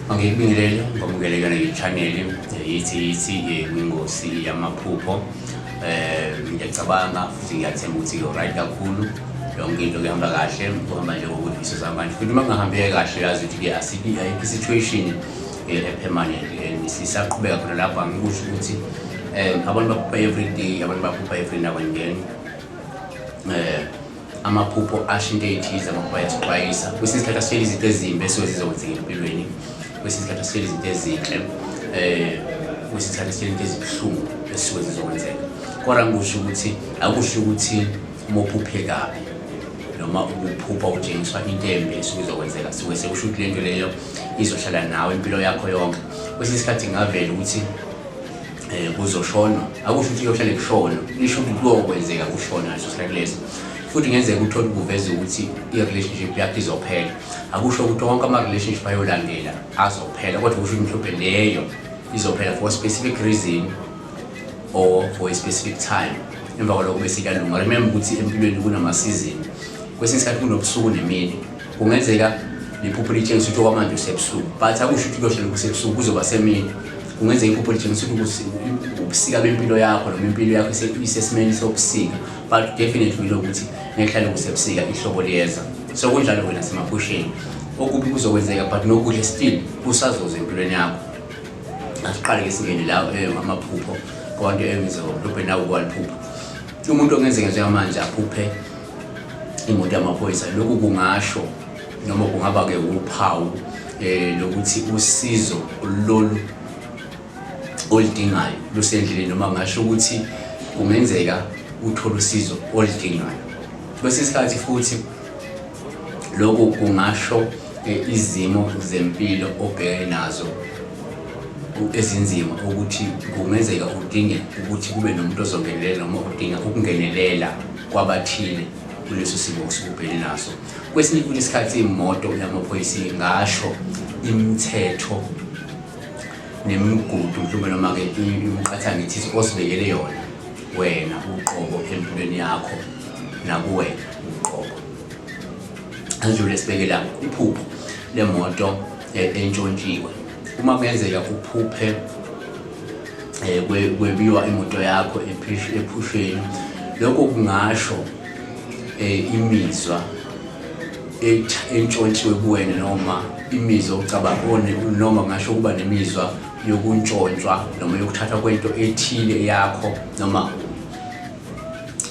Angikubingelele ngomukele kuyona i-channel yithi yithi kwingosi yamaphupho. Ngiyacabanga futhi ngiyathemba ukuthi you're right kakhulu. Yonke into kuhamba kahle, kuhamba njengokufiso zami kanje. Futhi uma kungahambeki kahle uyazi ukuthi-ke ayikho i-situation e-permanent and sisaqhubeka khona lapho. Angikusho ukuthi abantu baphupha every day, abantu baphupha every now and then. Amaphupho asho into ey'thize, amaphupho ayasixwayisa. Kwesinye isikhathi asitshela izinto ezimbi esuke zizokwenzeka empilweni, kwesinye isikhathi asitshela izinto ezinhle, kwesinye isikhathi asitshela into ezibuhlungu esuke zizokwenzeka. Kodwa ngikusho ukuthi akusho ukuthi uma uphuphe kabi noma ukuphupha utshengiswa into embi esuke izokwenzeka, suke sekusho ukuthi lento leyo izohlala nawe impilo yakho yonke. Kwesinye isikhathi kungavela ukuthi kuzoshonwa, akusho ukuthi kuyohlale kushonwa, lisho ukuthi kuyokwenzeka kushona ngaleso sikhathi leso. Futhi kungenzeka uthole kuveza ukuthi i-relationship yakho izophela, akusho ukuthi wonke ama-relationship ayolandela azophela, kodwa kusho ukuthi mhlawumbe leyo izophela for a specific reason or for a specific time. Emva kwalokho bese kuyalunga. Remember ukuthi empilweni kunama-season, kwesinye isikhathi kunobusuku nemini. Kungenzeka liphupho litshengisa ukuthi okwamanje usebusuku, but akusho ukuthi kuyohlala kusebusuku, kuzoba semini. Kungenzeka iphupho litshengisa ukuthi ubusika bempilo yakho noma impilo yakho isesimeni sobusika, but definitely ukuthi ngeke kuhlale kusebusika, ihlobo liyeza. So kunjalo wena semaphusheni, okubi kuzokwenzeka but nokuhle still kusazoza empilweni yakho. Asiqale-ke singene la amaphupho kwabantu engizwa mhlawumbe nawe kwaliphupha. Umuntu ongenzeka njengamanje aphuphe imoto yamaphoyisa, lokhu kungasho noma kungaba-ke uphawu lokuthi usizo lolu oludingayo lusendleleni, noma ngasho ukuthi kungenzeka uthole usizo oludingayo. Kwesinye isikhathi futhi lokhu kungasho izimo zempilo obhekene nazo ezinzima, ukuthi kungenzeka udinge ukuthi kube nomuntu ozongenelela noma udinga ukungenelela kwabathile kuleso simo osuke ubhekene naso. Kwesinye futhi isikhathi imoto yamaphoyisa ingasho imithetho nemigudu mhlawumbe noma-ke imiqathango ethize osibekele yona wena uqobo empilweni yakho nakuwena uqobo. Asidlule sibeke la iphupho lemoto entshontshiwe. Uma kungenzeka uphuphe kwebiwa imoto yakho ephusheni, lokho kungasho imizwa entshontshiwe kuwena, noma imizwa ocabanga, noma kungasho ukuba nemizwa yokuntshontshwa noma yokuthathwa kwento ethile yakho, noma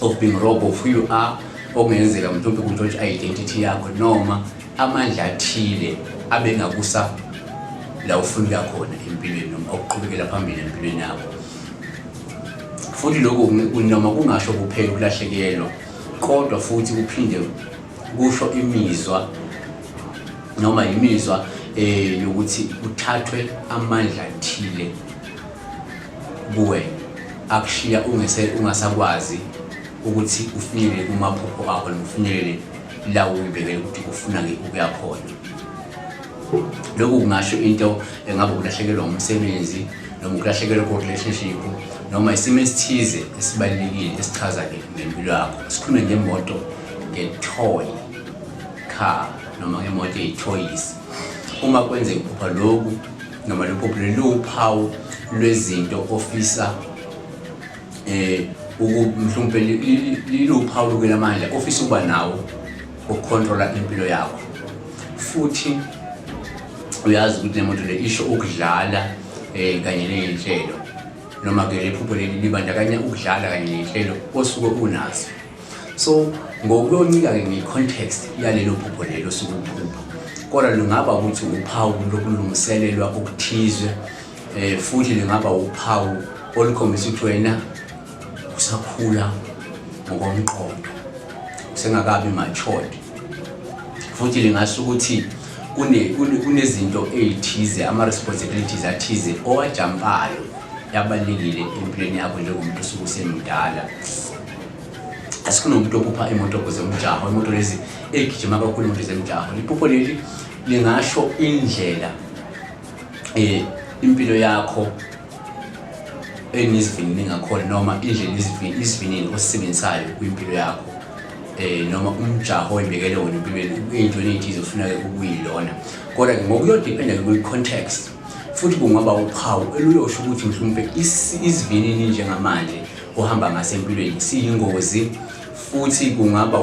of being robbed of who you are, okungenzeka mhlawumbe kuntshontsha i-identity yakho noma amandla athile abengakusa la ufuna khona empilweni noma okuqhubekela phambili empilweni yakho. Futhi lokhu noma kungasho kuphela ukulahlekelwa, kodwa futhi kuphinde kusho imizwa noma imizwa yokuthi kuthathwe amandla athile kuwena akushiya ungasakwazi ukuthi ufinyelele kumaphupho akho noma ufinyelele la uyibekele ukuthi ufuna-ke ukuya khona. Lokhu kungasho into engabe ukulahlekelwa umsebenzi noma ukulahlekelwa ku-relationship noma isimo esithize esibalulekile esichaza-ke ngempilo yakho. Sikhulume ngemoto, nge-toy car noma ngemoto eyithoyisi. Uma kwenzeka uphupha lokhu noma lolu phupho liwuphawu lwezinto ofisa mhlawumbe liluphawu lokulamandla ofisa ukuba nawo ukukhontrola impilo yakho. Futhi uyazi ukuthi le moto le isho ukudlala kanye ney'nhlelo, noma ke le phupho leli libandakanya ukudlala kanye ney'nhlelo osuke unazo. So ngokuyoncika-ke nge-context yalelo phupho lelo osuke uphupha, kodwa lungaba ukuthi uphawu lokulungiselelwa okuthizwe, futhi lingaba uphawu olukhombisa ukuthi wena usakhula ngokomqondo, usengakabi matured. Futhi lingasho ukuthi kunezinto ey'thize, ama-responsibilities athize owajampayo yabalulekile empilweni yakho njengomuntu osuke usemdala. Asikunomuntu ophupha imoto zemjaho, imoto lezi egijima kakhulu, imoto zemjaho. Iphupho leli lingasho indlela impilo yakho enisivinini ngakhona, noma indlela isivinini osisebenzisayo kwimpilo yakho, noma umjaho oyibekele wona empilweni, ey'ntweni ey'thize ofuna-ke ukuyilona. Kodwa-ke ngokuyodependa kwi-context, futhi kungaba uphawu eluyosho ukuthi mhlawumbe isivinini njengamanje ohamba ngasempilweni siyingozi, futhi kungaba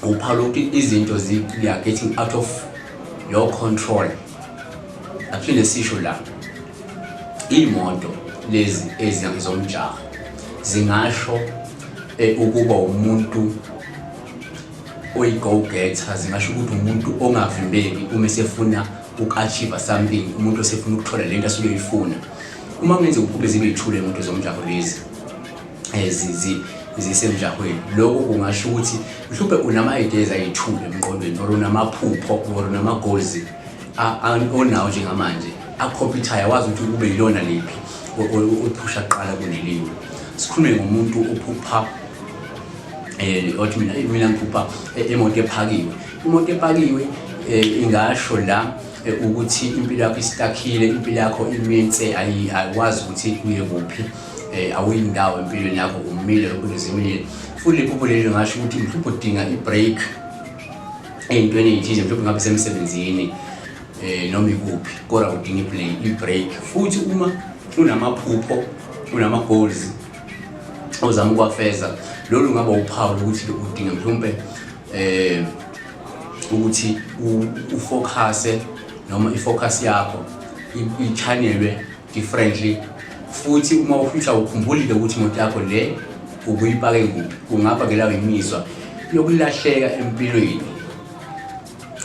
uphawu lokuthi izinto they are getting out of your control. Aphinde sisho la, iy'moto lezi ezomjaho zingasho ukuba umuntu oyi-go-getter, zingasho ukuthi umuntu ongavimbeki uma esefuna uku-achieve something, umuntu osefuna ukuthola lento asuke eyifuna. Uma kungenzeka ukube zibe yithule imoto zomjaho lezi zisemjahweni, lokho kungasho ukuthi mhlawumbe unama-ideas ayithule emqondweni, or unamaphupho, or unama-goals onawo njengamanje akhompyuthayo, awazi ukuthi kube yilona liphi ophusha kuqala kunelinye. Sikhulume ngomuntu ophupha othi mina ngiphupha imoto ephakiwe. Imoto epakiwe ingasho la ukuthi impilo yakho isitakhile, impilo yakho iminse, ayikwazi ukuthi uye kuphi, awuyindawo empilweni yakho, umile, lokhu zimile. Futhi lephupho leli lingasho ukuthi mhlawumbe udinga i-break ey'ntweni ey'thize, mhlawumbe ngabe semsebenzini noma ikuphi, kodwa udinga i-break. Futhi uma unamaphupho, unama-goals ozama ukuwafeza, lolu ngaba uphawu lokuthi udinga mhlawumbe ukuthi ufocuse, noma ifocus yakho i-channelwe differently. Futhi uma ufisa ukhumbulile ukuthi imoto yakho le ubuyipake kuphi, kungabangela imizwa yokulahleka empilweni,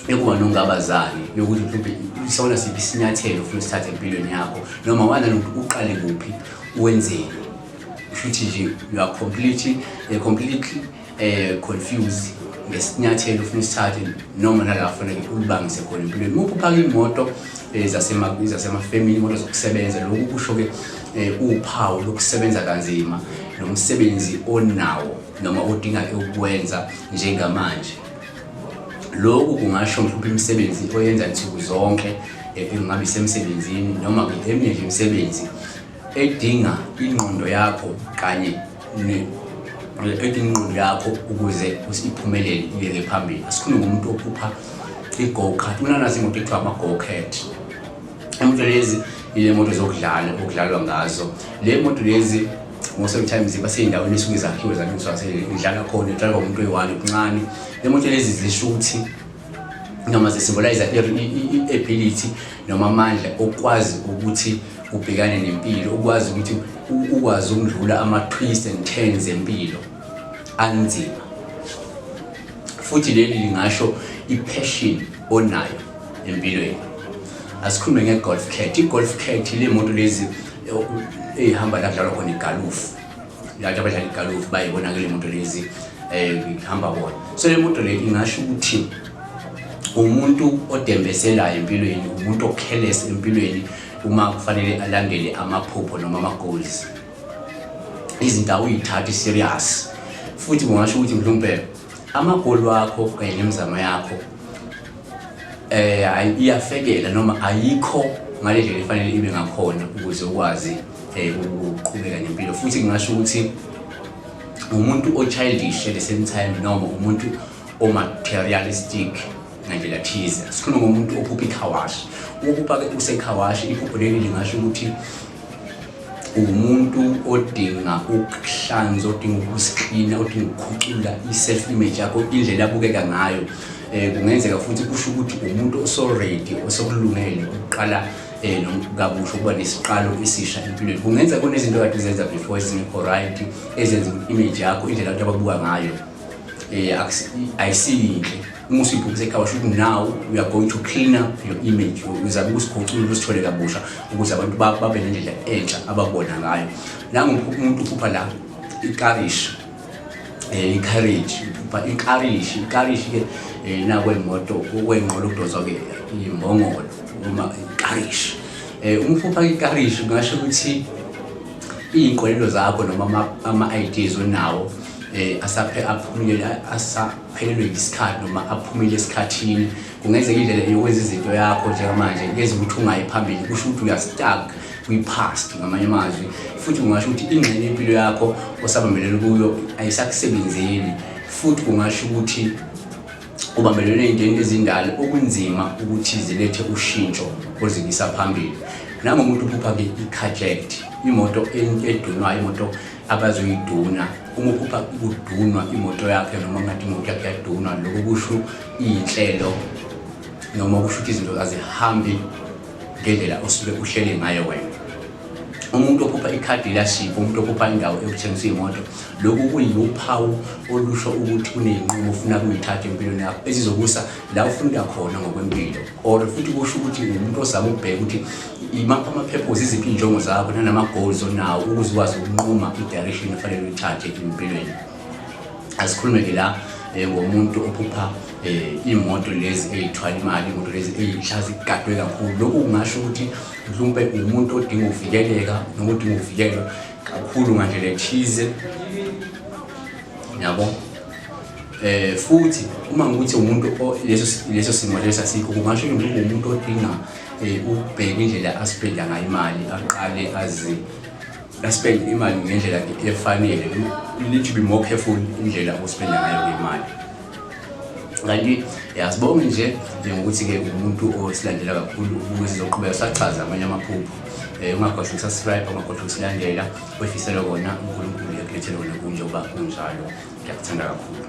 yokuba nongabazane, yokuthi mhlawumbe isona siphi isinyathelo ufuna usithathe empilweni yakho, noma wana nokuthi uqale kuphi, wenzeni. Kusho nje you are completely confused ngesinyathelo ufuna usithathe, noma nala kufanele ulibangise khona empilweni. Uma uphupha imoto zasemafemini, imoto zokusebenza, lokhu kusho-ke uphawu lokusebenza kanzima nomsebenzi onawo noma odinga ukwenza njengamanje. Lokhu kungasho mhlawumbe imisebenzi oyenza nsuku zonke, engabe isemsebenzini noma eminye nje imisebenzi edinga ingqondo yakho kanye edinga ingqondo yakho ukuze iphumelele, iyeke phambili. Asikhulume ngomuntu ophupha i-go-kart. Kunanazi imoto ekuthiwa ama-go-kart. Imoto lezi ile moto zokudlala, okudlalwa ngazo. Le moto lezi most of the times ziba sey'ndaweni esuke zakhiwe zalungiswa, idlala khona, idlalwa umuntu oyi-one kuncane. Le moto lezi zisho ukuthi noma zisymbolize i-ability noma amandla okwazi ukuthi ubhekane nempilo, ukwazi ukuthi ukwazi ukudlula ama-twists and turns empilo anzima. Futhi leli lingasho i-passion onayo empilweni. Asikhulume nge-golf cart. I-golf cart le moto lezi ey'hamba la kudlalwa khona igalufu, labantu abadlala igalufu bayibona ke le moto lezi ihamba bona. So le moto le ingasho ukuthi umuntu odembeselayo empilweni, umuntu o-careless empilweni uma kufanele alandele amaphupho noma ama-goals, izinto awuyithathi serious. Futhi kungasho ukuthi mhlawumbe amagoli wakho kanye nemizamo yakho iyafekela noma ayikho ngale ndlela efanele ibe ngakhona ukuze ukwazi ukuqhubeka nempilo. Futhi kungasho ukuthi umuntu o-childish at the same time, noma umuntu o-materialistic ngandlela thize. Sikhuluma ngomuntu ophupha i-car wash. Ukuphupha-ke use-car wash, iphupho leli lingasho ukuthi umuntu odinga ukuhlanza, odinga ukusiklina, odinga ukukhucula i-self image yakho, indlela abukeka ngayo. Kungenzeka futhi kusho ukuthi umuntu oso-ready, osokulungele ukuqala kabusha, ukuba nesiqalo esisha empilweni. Kungenzeka kunezinto kade uzenza before ezingekho right, ezenza ukuthi image yakho, indlela abantu ababuka ngayo ayisiyinhle. Uma usuyiphupha ekhaya, usho ukuthi now we are going to clean up your image, uzabe ukusikhucula, usithole kabusha ukuze abantu babe nendlela entsha ababona ngayo. Nangu umuntu uphupha la ikarishi, i-carriage, uphupha ikarishi. Ikarishi-ke nakwemoto okwenqola okudonswa-ke imbongolo noma ikarishi. Uma uphupha ikarishi kungasho ukuthi iy'nkolelo zakho noma ama-ideas onawo asaphe aphumile, asaphelelwe isikhathi noma aphumile esikhathini. Kungenzeka indlela yokwenza izinto yakho njengamanje yenza ukuthi ungayi phambili, kusho ukuthi uya-stuck kwi-past ngamanye amazwi. Futhi kungasho ukuthi ingxenye yempilo yakho osabambelele kuyo ayisakusebenzeli. Futhi kungasho ukuthi Ubambelele ey'ntweni ezindala okunzima ukuthi zilethe ushintsho oluzikisa phambili. Nangomuntu uphupha-ke i-carjacked, imoto edunwayo, imoto abazoyiduna. Uma uphupha kudunwa imoto yakhe noma ngathi imoto yakhe yadunwa, lokho kusho iy'nhlelo noma kusho ukuthi izinto azihambi ngendlela osuke uhlele ngayo wena. Umuntu ophupha i-car dealership, umuntu ophupha indawo ekuthengiswa iy'moto, lokhu kuyiwuphawu olusho ukuthi kuney'nqumo ofuna kuyithatha empilweni yakho ezizokusa la ufuna ukuya khona ngokwempilo, or futhi kusho ukuthi umuntu ozama ukubheka ukuthi imaphi ama-purpose, iziphi iy'njongo zakho nanama-goals onawo ukuze ukwazi ukunquma i-direction efanele uyithathe empilweni. Asikhulume-ke la ngomuntu ophupha iy'moto lezi ey'thwala imali, iy'moto lezi ey'nhla zigadwe kakhulu. Lokhu kungasho ukuthi mhlawumpe umuntu odinga ukuvikeleka noma odinga ukuvikelwa kakhulu ngandlela ethize, yabo. Futhi uma ngikuthi umuntu leso simo leso asikho, kungasho ukuthi umuntu odinga ukubheka indlela aspenda ngayo imali, aqale azi aspende imali ngendlela efanele. You need to be more careful indlela ospenda ngayo imali. Kanti asibonge nje njengokuthi-ke umuntu osilandela kakhulu, ukuze sizoqhubeka sachaza amanye amaphupho. Ungakhohlwa ukusubscribe, ungakhohlwa ukusilandela. Oyifisela kona uNkulunkulu ekulethele kona kunjengoba kunjalo. Ngiyakuthanda kakhulu.